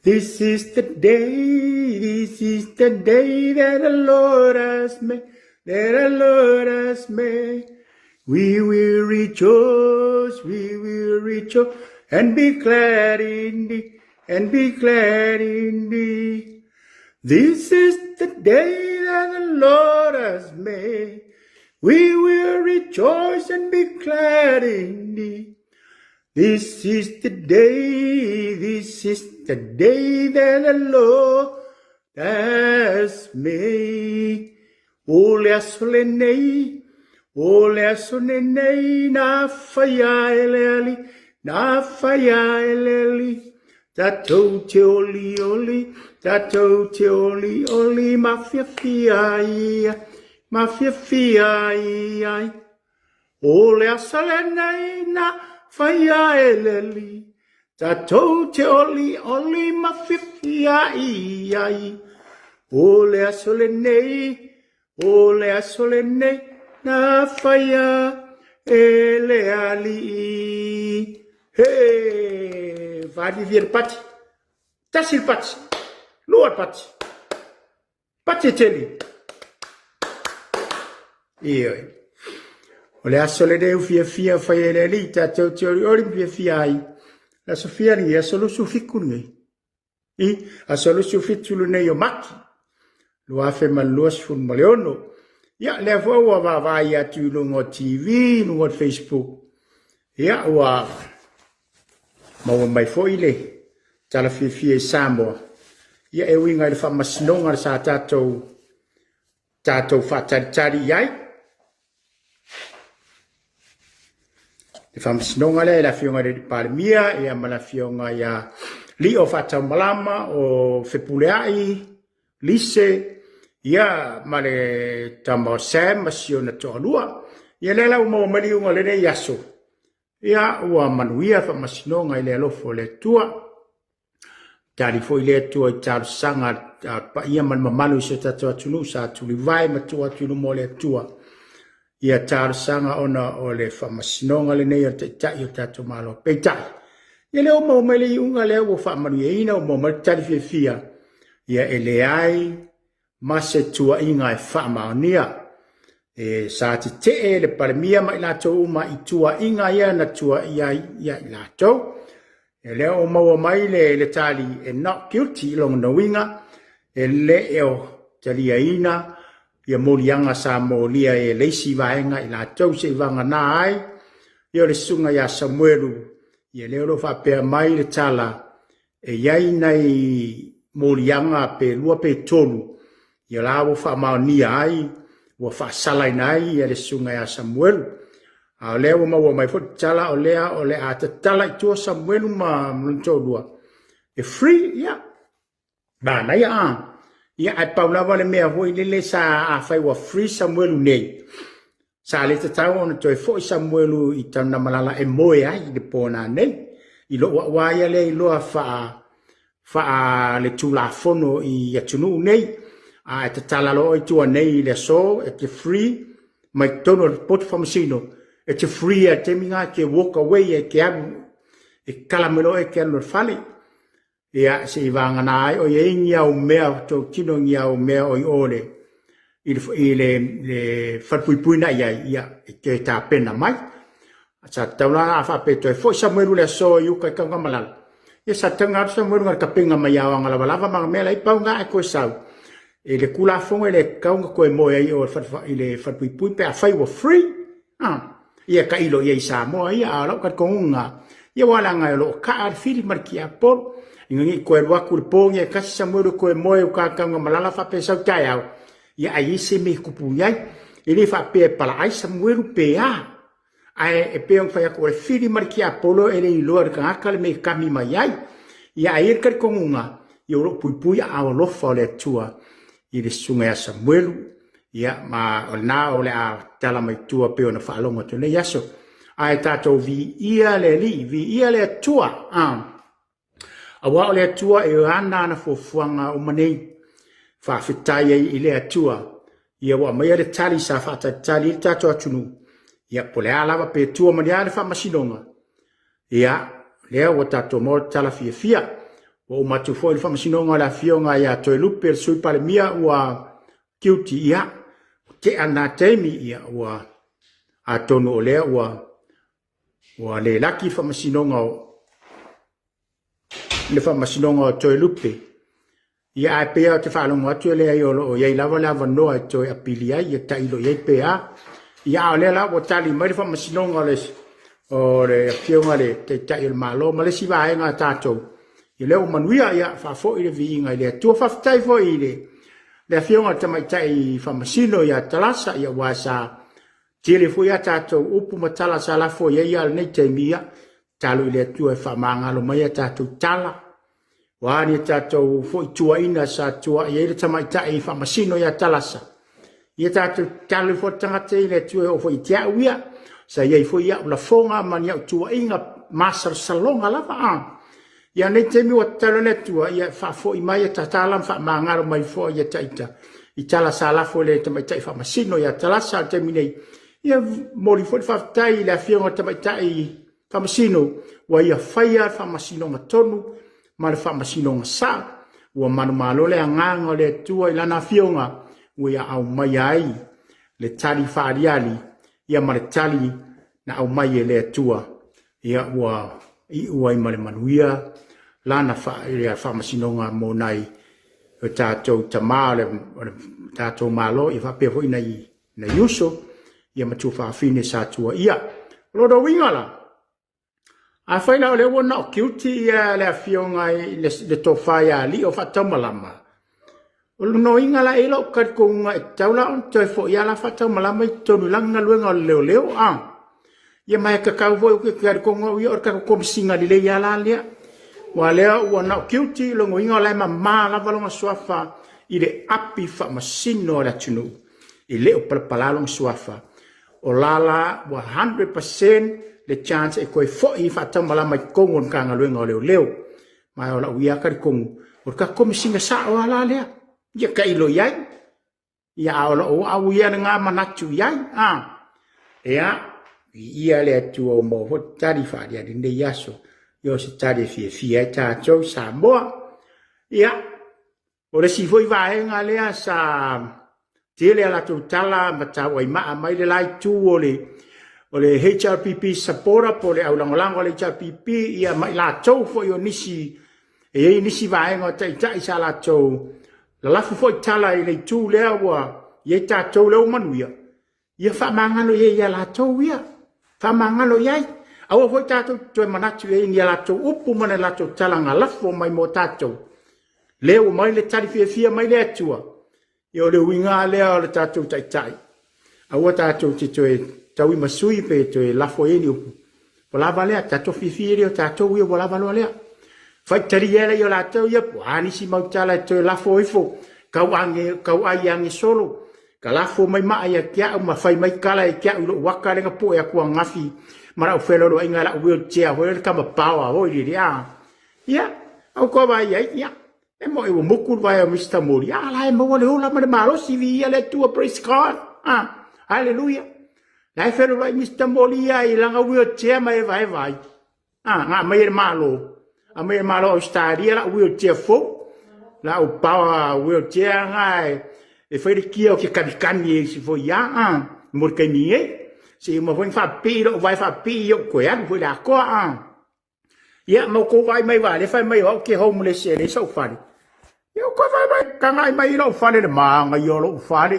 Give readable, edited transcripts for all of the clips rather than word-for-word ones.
This is the day, this is the day that the Lord has made, that the Lord has made. We will rejoice, we will rejoice, and be glad in thee, and be glad in thee. This is the day that the Lord has made. We will rejoice and be glad in thee. This is the day, this is the day that the Lord has made. O le aso lenei, o le aso lenei, na whaia e le ali, na whaia e le ali. Tatou te oli oli, tatou te oli oli, ma fiafia ia, ma fiafia ia. O le aso lenei na whaia e le Alii, tatou te olioli ma fiafia i ai. O le aso lenei, o le aso lenei na whaia e le Alii. He, whaarivia le pati. Tasi le pati, lua le pati. Pati e tele. Ioe. O le aso lenei u fiafia fai e le alii tātou te oriori ma fiafia ai. Le aso fia lenei, aso 27 lenei. I, aso 27 lenei o Mati. 2026. Ia, lea foi ua vaavaai atu i luga o TV, i luga o Facebook. Ia, ua maua mai foi le tala fiafia i Samoa, ia e uiga i le faamasinoga sa tatou tatou faatalitali i ai. Le faamasinoga lea i le Afioga i le Palemia ia ma le Afioga ia Lio Faataumalama o Fepuleai Lise ia ma le tama o Sam ma si ona toalua. Ia lea la ua maua mai le iuga o lenei aso. Ia, ua manuia faamasinoga i le alofa o le Atua. Tali foi le Atua i talosaga a paia ma le mamalu i si o tatou atunuu sa tulivae ma tuu atu i luma o le Atua. Ia talosaga ona o le faamasinoga lenei o le Taitai o le tatou Malo. Peitai, ia lea ua maua mai le iuga lea ua faamanuiaina, ua maua mai le tali fiafia, ia e leai ma se tuuaiga e faamaonia. E sa tetee le Palemia ma i latou uma i tuuaiga ia na tuuaia ai ia i latou. E lea ua maua mai le, le tali e not guilty i lona uiga e le o taliaina ia moliaga sa molia e le isi vaega i latou se i vagana ai ia o le susuga ia Samuelu ia lea o lo o faapea mai le tala E i ai nai moliaga pe lua pe tolu, ia la ua faamaonia ai, ua faasalaina ai ia le susuga ia Samuelu. A o lea ua maua mai foi le tala o lea o le a tatala i tua Samuelu ma lona toalua, e free, ia, manaia a. Ia, ae pau lava le mea foi lele sa afai ua free Samuelu nei, Sa le tatau ona toe foi Samuelu i Tanunamalala e moe ai i le po nanei. I lou au lava ia lea iloa faa, faa le Tulafono i atunuu nei. A e tatala loa oe i tua nei i le aso, e te free mai totonu o le potu faamasino, e te free lava i le taimi lena e te walk away e te alu, e tatala mai loa oe e te alu i le fale. Ia, se i vagana ai o i ai ni au mea o tou tino ni au mea o i o le, i le, i le, le falepuipui na i ai, ia, e toe tapena mai. Sa tatau la a faapea toe foi Samuelu le aso i uka i Kaugamalala. Ia sa tatau na alu Samuelu na kapenga mai aoga lavalava ma mea lai pau na e koe sau. E le Tulafono e le tatau na koe moe ai o i le falepuipui pe afai ua free. Ah, ia tailo ia i Samoa ia, a o lau talitonuga, ia ua leaga o lo o kaa le fili ma le tiapolo. Ina ne i toe alu atu le po nei e tasi Samuelu e toe moe uta tauga malala faapea sau taeao, ia ai i se mea e tupu i ai. E le faapea e palaai Samuelu pe a. Ae e pei ona fai atu o le fili ma le tiapolo e le iloa e le tagata le mea e kami mai ai. Ia ae i ai le talitonuga, ia o lo o puipui aao alofa o le Atua i le susuga ia Samuelu. Ia, ma o lena o le a tala mai tua pei ona faalogo atu nei aso. Ae tatou viia le Alii, viia le Atua. Ah. Aua o le Atua e ana ana fuafuaga uma nei. Faafetai ai i le Atua. Ia ua aumaia le tali sa faatalitali ai le tatou atunuu. Ia, po o le a lava pe tua ma ni a le faamasinoga. Ia, lea ua tatou maua le tala fiafia. Ua uma atu foi le faamasinoga o le afioga ia Toelupe le Sui Palemia ua guilty, ia, ua tea lena taimi, ia, ua atonu o lea ua ua le laki le faamasinoga o le faamasinoga o Toelupe. Ia ae pei lava ou te faalogo atu e leai o lo o i ai lava le avanoa e toe apili ai, ia tailo i ai pe a. Ia a o lea la ua tali mai le faamasinoga o le o le afioga i le Taitai o le Malo ma le isi vaega a tatou, ia lea ua manuia, ia faafoi le viiga i le Atua. Faafetai foi i le le afioga i le Tamaitai Faamasino ia Talasa, ia aua sa tele foi a tatou upu ma tala sa lafo i ai a o lenei taimi, ia tatalo i le Atua e faamagalo mai a tatou tala. Ua ni a tatou foi tuuaiga sa tuuai ai le tamaitai faamasino ia Talasa. Ia tatou tatalo ifo le tagata i le Atua e oo foi i te au ia. Sa i ai foi au lafoga ma ni au tuuaiga masalosaloga lava a. Ia nei taimi ua tatalo le Atua ia faafoi mai a tatala ma faamagalo mai foi ia taita i tala sa lafo i le tamaitai faamasino ia Talasa. O le taimi nei, ia momoli foi le faafetai i le afioga i le tamaitai Faamasino, ua ia faia le faamasinoga tonu ma le faamasinoga sao. Ua manumalo le agaga o le Atua i lana afioga ua ia aumaia ai le tali faaaliali ia ma le tali na aumai e le Atua ia ua iu ai ma le manuia lana faamasinoga mo nai o tatou tama o le tatou Malo ia faapea foi nai nai uso ia ma tuafafine sa tuaia. O lona uiga la, afai la o lea ua na o guilty ia le afioga i le tofa ia Lio Faataumalama, o lona uiga la e i ai lou talitonuga e tatau la ona toe foi lava la Faataumalama i totonu i lana galuega o le leoleo a. Ia ma e tatau foi ou te talitonu au ia o le tatou komesina lelei lava la lea. Aua o lea ua na o guilty, lona uiga o la e mama lava lona suafa i le api faamasino a le atunuu. E le o palapala lona suafa. O la la ua 100% le chance e toe foi faataumalama i totonu o le Matagaluega o Leoleo. Ma o lau ia talitonu, o le tatou komesina sao lava la lea. Ia tailo i ai. Ia a o lou au ia lena manatu i ai. A, ia, viia le Atua ua maua foi tali faaliali lenei aso. Ia o se tali e fiafia ai tatou Samoa. Ia, o le isi foi vaega lea sa tele a latou tala ma tauaimaa mai le la itu o le o le HRPP supporter po o le aulagolago a le HRPP ia ma i latou foi o nisi e i ai nisi vaega o taitai sa latou lalafo foi tala i le itu lea ua i ai tatou lea ua manuia, ia faamagalo i ai ia latou ia, faamagalo i ai. Aua foi tatou te toe manatu i ai i ni a latou upu ma ni a latou tala na lafo mai mo tatou. Lea ua mai le tali fiafia mai le Atua, Ia o le uiga lava lea o le tatou taitai, aua tatou te toe tauimasui pe toe lafo i ai ni upu. Ua lava lea, tatou fiafia lea o tatou ia ua lava loa lea. Faitalia lea o latou ia, po a nisi mau tala e toe lafo ifo, kau age, kau ai age solo, ka lafo mai maa ia te au ma fai mai kala ia te au i lou aka lea na poe atu ananafi ma lau feloloaiga i lau wheelchair foi le tama paoa foi lele a. Ia, au koa vai ai, ia, E moe ua muku le vae o Mister Mori, a la e maua le ola ma le malosi, viia le Atua, praise God, ah, hallelujah. La e feloloai Mister Mori ia i lana wheelchair ma e vaeva ai. Ah, na aumai e le Malo, aumai e le Malo o Australia lau wheelchair fou, lau power wheelchair na e, e fai le kia o ke kanikani e isi foi ia, ah, mo le taimi nei. Se i uma foi na faapipii lou vae faapipii i ou toe alu foi i le atoa, ah. Ia, ma outou vaai mai vale, fai mai o au ke homeless e leai sou fale. Ia, outou vaai mai, tagai mai i lou fale, le manaia o lou fale.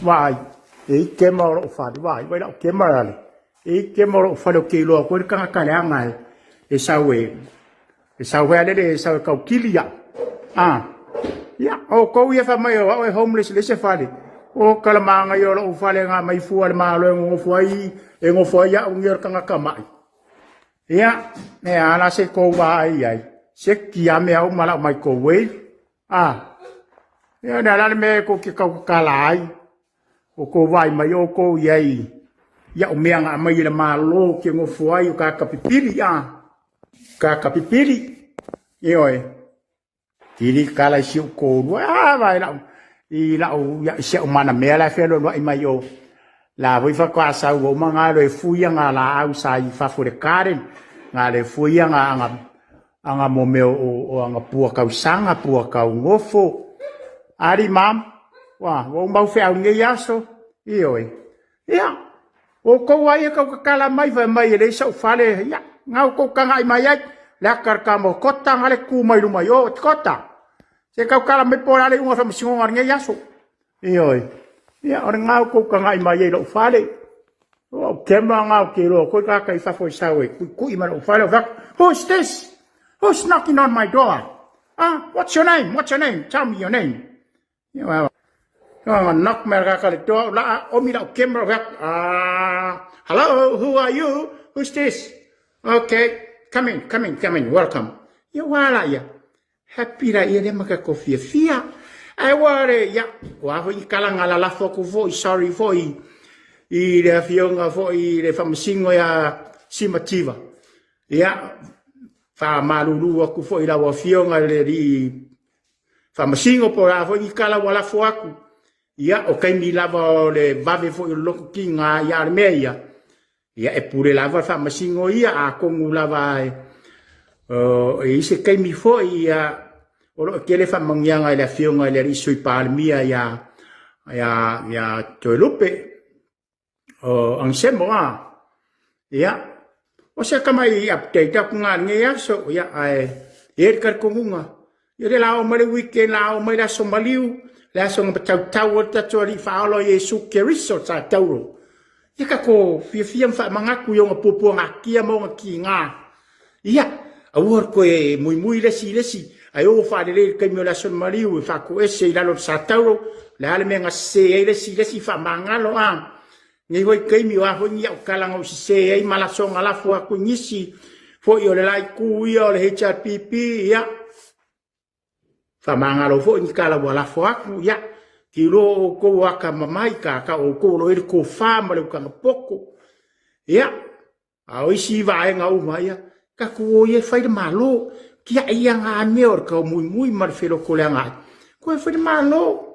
Vaai, e i kema o lou fale, vaai, vai lau kema ale. E i kema o lou fale, ou te iloa koe le tagata leaga e, e sau e, e sau hea lele, e sau e taukili ia'u. Ah, ia, outou ia fai mai o au e homeless e leai se fale. O ka le manaia o lou fale na aumai fua e le Malo e nonofo ai, e nofo ai au nei o le tagata ma'i. Ia, e a la se kou vaai i ai? Se kia mea uma lau microwave. Ah, ia o le a la le mea e kou te tautatala ai? O kou vaai mai oukou i ai ia'u mea na aumai e le Malo ke nofo ai o ka pipili, ah, ka pipili. Ioe. Kili kala i si ou kōlua, a vai lau, i lau, i si au mana mea la e fealualuai mai o. La foi faatoa sau ua uma ngā le fui ia ngā laau sa i fafo i le garden, ngā le fui ia ngā, ngā, Aga mo mea o aga pua kau saga, pua kau gofo. Alii ma ama, ua ou mau feau i lenei aso, ioe. Ia, outou lava ia tau tatala mai fai mai e leai sou fale, ia, na outou tagai mai ai, le ata le tama o Kota na le tu mai luma i o, Kota, se tau tala mai po o le a le iuga o le faamasinoga o lenei aso. Ioe, ia, o lena outou tagai mai ai i lou fale. O au kema na ou te iloa koe tagata i fafo i sau e tuitui mai lou fale, ou fai atu, Who's this? Who's knocking on my door? Ah, what's your name? What's your name? Tell me your name. Ia, Nga knock mai le kaka le toa, la omi lau camera, ou fai atu, ah, hello, who are you? Who's this? Okay, come in, come in, come in, welcome. Ia, ua la ia. Happy la ia lea ma ka fiafia. Ae ua le, ia, ua foi i kala nga lalafo aku foi, sorry foi, i le afioga foi i le faamasino ia Simativa. Ia, faamalulu aku foi i lau afioga i le alii faamasino po o le a foi ni tala ua lafo atu. Ia, o taimi lava o le vave foi o le loto tiga, ia, a o le mea ia, Ia, e pule lava le faamasino ia, atonu lava e i ai se taimi foi, ia, o lo o tele faamanuiaga i le Afioga i le Alii Sui Palemia ia, ia, ia Toelupe, o Agisemo, a. Ia, o se tamai update atu na i lenei aso, ia, ae e i ai le talitonuga, Ia lea la oo mai le weekend, la oo mai le aso maliu, le aso na tautau ai le tatou Alii Faaola o Iesu Keriso sa tauro. Ia tatou fiafia ma faamanatu i ona puapuagatia ma ona tiga. Ia, aua le toe muimui le isi i le isi, ae o faalelei i le taimi o le aso maliu e faatoese i lalo o le sa tauro, le a le mea na sese ai le isi i le isi, faamagalo a. Nei foi taimi, o a foi ni au tala na ou sese ai ma lasoga lafo atu i nisi foi o le la itu ia o le HRPP, ia, faamagalo foi ni tala ua lafo atu, ia, tilua o outou o atamamai, ka o outou o lo o i ai le tofa ma le utaga poto, ia, a o isi vaega uma, ia, tatou o ia e fai le Malo, tiai ia na mea o le taumuimui ma le felotoleaga ai, toe fai le Malo.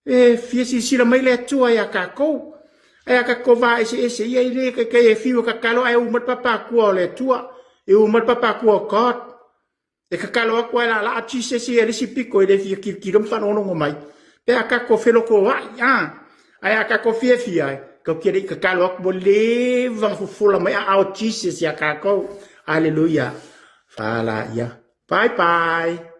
E fia silasila mai le Atua ia tatou. Ae a tatou va eseese, ia e le taitai e fiu e tatalo ae u mai le papa atua o le Atua. E u mai le papa atua o God. E tatalo atu ae laalaa Jesus ia i le isi pito e le fia tilotilo ma faalogologo mai. Pe a tatou felotoai, a. Ae a tatou fiafia, tatou te le i tatalo atu ua leva ona fofola mai aao o Jesus ia tatou. Aleluia. Fa laia. Bye bye.